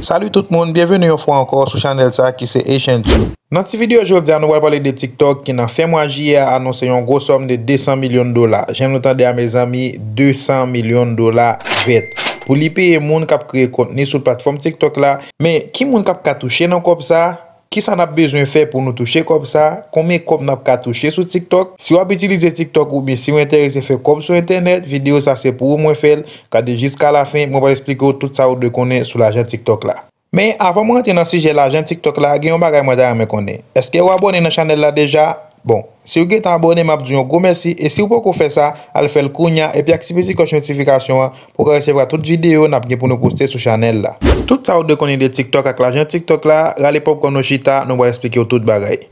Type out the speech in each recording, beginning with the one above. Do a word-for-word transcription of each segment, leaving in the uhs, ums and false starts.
Salut tout moun, byenveni yon fwa ankò sou chanèl sa ki se Asian Tube. Nan ti videyo jodi a, nou pral pale de TikTok ki nan fen mwa jiyè a anonse yon gwo sòm de de san milyon dola. Jan nou tande a, mezanmi, de san milyon dola vèt. Pou li peye moun k ap kreye kontni sou platfòm TikTok la. Men, ki moun k ap ka touche nan kòb sa? Kisa n ap bezwen fè pou nou touche kòb sa? Konbyen kòb n ap ka touche sou TikTok? Si w ap itilize TikTok oubyen si w enterese fè kòb sou entènèt, videyo sa se pou ou mwen fè l. Gade jiska lafen, mwen pral eksplike w tout sa ou dwe konnen sou lajan TikTok la. Men, avan mwen rantre nan sijè lajan TikTok la, gen yon bagay mwen ta renmen konnen. Èske w abòne nan chanèl la deja? Bon, si w gentan abòne, m ap di w yon gwo mèsi, e si w poko fè sa, al fè l kounya, epi aktive ti klòch notifikasyon an pou w ka resevwa tout videyo n ap gen pou nou poste sou chanèl la. Tout sa ou dwe konnen de TikTok ak lajan TikTok la, rale popcorn ou chita, nou pral eksplike w tout bagay.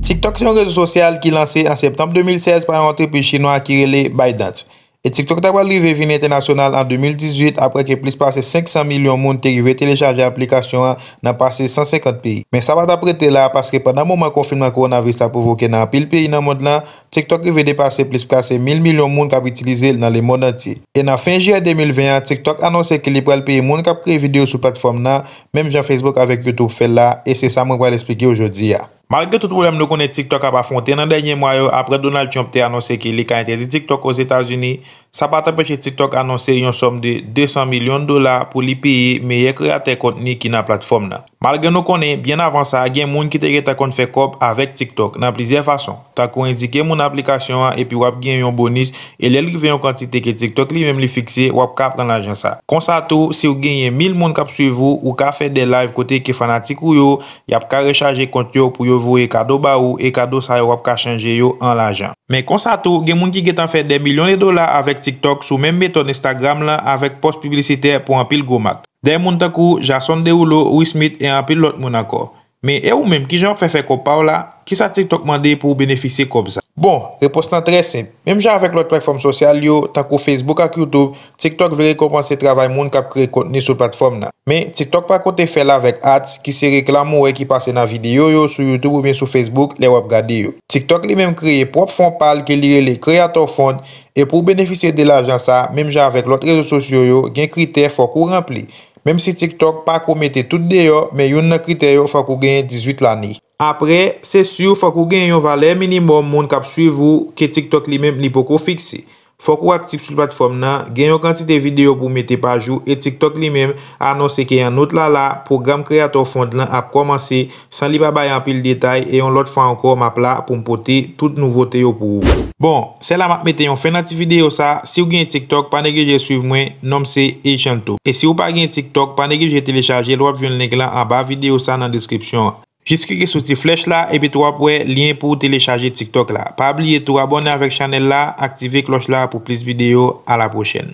TikTok se yon rezo sosyal ki lanse an septanm de mil sèz pa yon antrepriz chinwa ki rele ByteDance. E TikTok ta pral rive vin entènasyonal an de mil dizuit, apre ke plis pase senk san milyon moun te rive telechaje aplikasyon an nan pase san senkant peyi. Men sa pa t ap rete la, paske pandan moman konfinman kowonaviris la pwovoke nan anpil peyi nan mond lan, TikTok rive depase plis pase mil milyon moun k ap itilize l nan lemond antye. E nan fen jiyè de mil ven an, TikTok anonse ke li pral peye moun k ap kreye videyo sou platfòm nan, menm jan Facebook avèk YouTube fè l la, e se sa mwen pral eksplike w jodi a. Malgre tout pwoblèm nou konnen TikTok ap afwonte nan dènye mwa yo, apre Donald Trump te anonse ke li ka entèdi TikTok Ozetazini, sa pa t anpeche TikTok anonse yon sòm de de san milyon dola pou li peye meyè kreyatè kontni ki nan platfòm nan. Malgre nou konnen, byen avan sa, gen moun ki te gentan konn fè kòb avèk TikTok nan plizyè fason, tankou endike moun aplikasyon an epi w ap gen yon bonis, e lè l rive yon kantite ke TikTok li menm li fikse, w ap ka pran lajan sa. Konsa tou, si w genyen mil moun k ap swiv ou, ou ka fè de live kote ke fanatik ou yo, y ap ka rechaje kont yo pou yo voye kado ba ou, e kado sa yo w ap ka chanje yo an lajan. Men konsa tou, gen moun ki gentan fè de milyon de dola avèk TikTok sou menm metòd Instagram lan avèk pòs piblisitè pou anpil gwo mak. Dèyè moun tankou Jason Derulo, Will Smith e anpil lòt moun ankò. Men e ou menm, kijan w ap fè fè kòb pa w la? Kisa TikTok mande pou w benefisye kòb sa? Bon, repons lan trè senp. Menm jan avèk lòt platfòm sosyal yo, tankou Facebook ak YouTube, TikTok vle rekonpanse travay moun k ap kreye kontni sou platfòm nan. Men, TikTok pa konte fè l avèk ads, ki se reklam ou wè ki pase nan videyo yo sou YouTube oubyen sou Facebook lè w ap gade yo. TikTok li menm kreye pwòp fon pa l ke li rele Creator Fund, e pou w benefisye de lajan sa, menm jan avèk lòt rezo sosyo yo, gen kritè fòk ou ranpli. Menm si TikTok pa ko mete tout deyò, men youn nan kritè yo fòk ou genyen dizuit lane. Apre, se si fòk ou genyen yon valè minimòm moun k ap swiv ou ke TikTok li menm li poko fikse. Fòk ou aktif sou platfòm nan, gen yon kantite videyo pou w mete pa jou, e TikTok li menm anonse ke an out la la, pwogram Creator Fund lan ap kòmanse, san li pa bay anpil detay, e yon lòt fwa ankò m ap la pou m pote tout nouvote yo pou ou. Bon, se la m ap mete yon fen nan ti videyo sa. Si w gen TikTok, pa neglije swiv mwen, non m se Asian Tube. E si w pa gen TikTok, pa neglije telechaje l, w ap jwenn link lan anba videyo sa nan deskripsyon an. Jis klike sou ti flèch la, epi tou w ap wè lyen pou w telechaje TikTok la. Pa bliye tou abòne avèk chanèl la, aktive klòch la pou plis videyo. A la pwochèn.